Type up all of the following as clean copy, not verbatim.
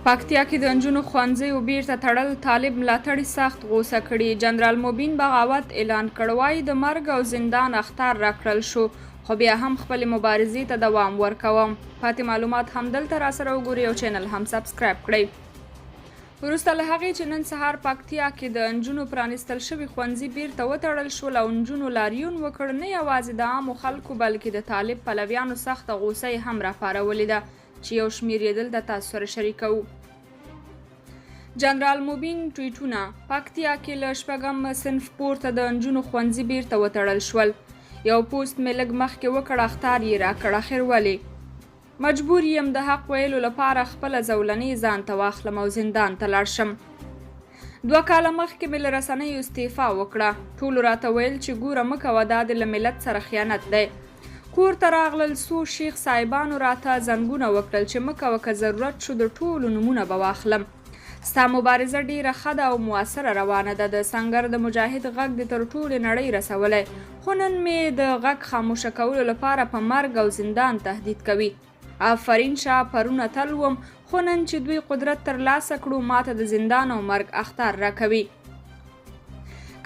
پکتیا کې د نجونو ښوونځیو بیرته تړل طالب ملاتړي سخت غوسه کړي. جنرال مبین بغاوت اعلان کړ، وایي د مرګ او زندان اخطار راکړل شو، خو بیا هم خپلې مبارزې ته دوام ورکوم. پاتې معلومات هم دلته راسره وګورئ او چینل هم سبسکرایب کړئ. وروسته له هغې چې نن سهار پکتیا کې د نجونو پرانیستل شوي ښوونځي بیرته وتړل شول او نجونو لاریون وکړ، نه یوازې د عامو خلکو بلکې د طالب پلویانو سخته غوسه یې هم راپارولې ده چې یو شمیر یې دلته تاسو سره شریکوو. جنرال مبین ټویټونه، پکتیا کې له شپږم صنف پورته د نجونو ښوونځي بیرته وتړل شول. یو پوسټ مې لږ مخکې وکړ، اخطار یې راکړ، اخر ولې؟ مجبور یم د حق ویلو لپاره خپله زولنې ځان ته واخلم او زندان ته لاړ شم. 2 کاله مخکې مې له رسنیو استعفا وکړه. ټولو راته ویل چې ګوره مه کوه، دا دې له ملت سره خیانت دی. کور ته راغلل څو شیخ صاحبانو راته زنګونه وکړل چې مه کوه، که ضرورت شو د ټولو نومونه به واخلم. ستا مبارزه ډیره ښه ده او موثره روانه ده. د سنګر د مجاهد غږ دې تر ټولې نړۍ رسولی، خو نن مې د غږ خاموشه کولو لپاره په مرګ او زندان تهدید کوي. آفرین شه، پرون اتل وم، خو نن چې دوی قدرت تر لاسه کړو، ماته د زندان او مرګ اخطار راکوي.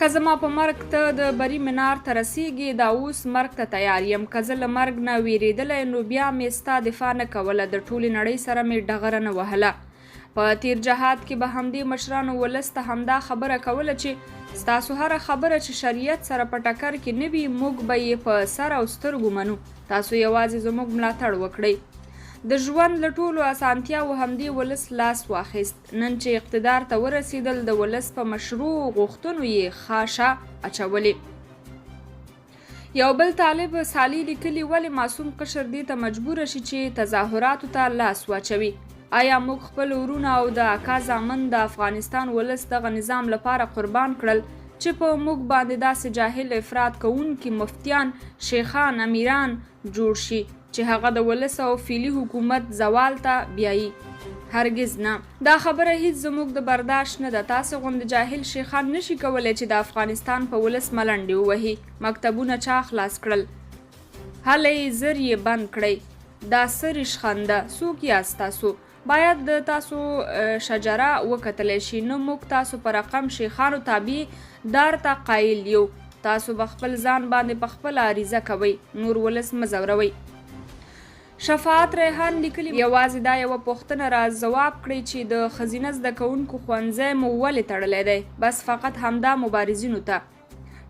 که زما په مرګ ته د بري منار ته رسیږې، دا اوس مرګ ته تیار یم. که زه له مرګ نه ویریدلی نو بیا مې ستا دفاع نه کوله، د ټولې نړۍ سره مې ډغره نه وهله. په تیر جهاد کې به همدې مشرانو ولس ته همدا خبره کوله چې ستاسو هره خبره چې شریعت سره په ټکر کې نه وي، موږ به یې په سر او سترګو منو، تاسو یوازې زموږ ملاتړ وکړئ. د ژوند له ټولو اسانتیاوو همدې ولس لاس واخیست. نن چې اقتدار ته ورسېدل، د ولس په مشروع غوښتنو یې خاشه اچولې. یو بل طالب صالح لیکلي، ولې معصوم قشر دې ته مجبور شي چې تظاهراتو ته لاس واچوي؟ آیا موږ خپل ورونه او د اکا زامن د افغانستان ولس دغه نظام لپاره قربان کړل چې په موږ باندې داسې جاهل افراط کوونکي مفتیان، شیخان، امیران جوړ شي چې هغه د ولس او فعلي حکومت زوال ته بیایي؟ هرګز نه، دا خبره هیڅ زموږ د برداشت نه ده. تاسې غوندې جاهل شیخان نشي کولی چې د افغانستان په ولس ملنډې ووهي. مکتبونه چا خلاص کړل؟ هلئ زر یې بند کړئ. دا څه ریشخند ده؟ څوک یاست تاسو؟ باید د تاسو شجره وکتلی شي. نه موږ تاسو په رقم شیخانو تابع دار ته قایل یو. تاسو به خپل ځان باندې په خپله عریضه کوئ، نور ولس مه ځوروئ. شفاعت ریحان لیکلي، یوازې دا یوه پوښتنه را ځواب کړئ چې د ښځینه زده کوونکو ښوونځی مو ولې تړلی دی؟ بس فقط همدا مبارزینو ته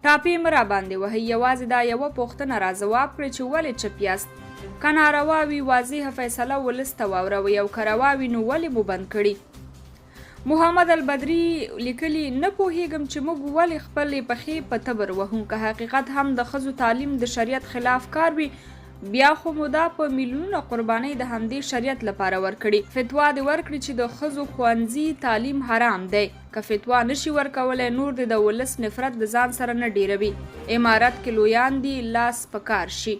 ټاپې مه راباندې وهئ، یوازې دا یوه پوښتنه را ځواب کړئ چې ولې چپ یاست؟ که ناروا وي واضح فیصله ولس ته واوروئ او که روا وي نو ولې مو بند کړي؟ محمد البدري لیکلي، نه پوهېږم چې موږ ولې خپلې پښې په تبر وهو؟ که حقیقت هم د ښځو تعلیم د شریعت خلاف کار وي، بیا خو مو دا په میلیونونه قربانۍ د همدې شریعت لپاره ورکړي. فتوا دې ورکړي چې د ښځو ښوونځي تعلیم حرام دی. که فتوا نشي ورکولی، نور دې د ولس نفرت د ځان سره نه ډېروي. امارت کې لویان دي، لاس په کار شي.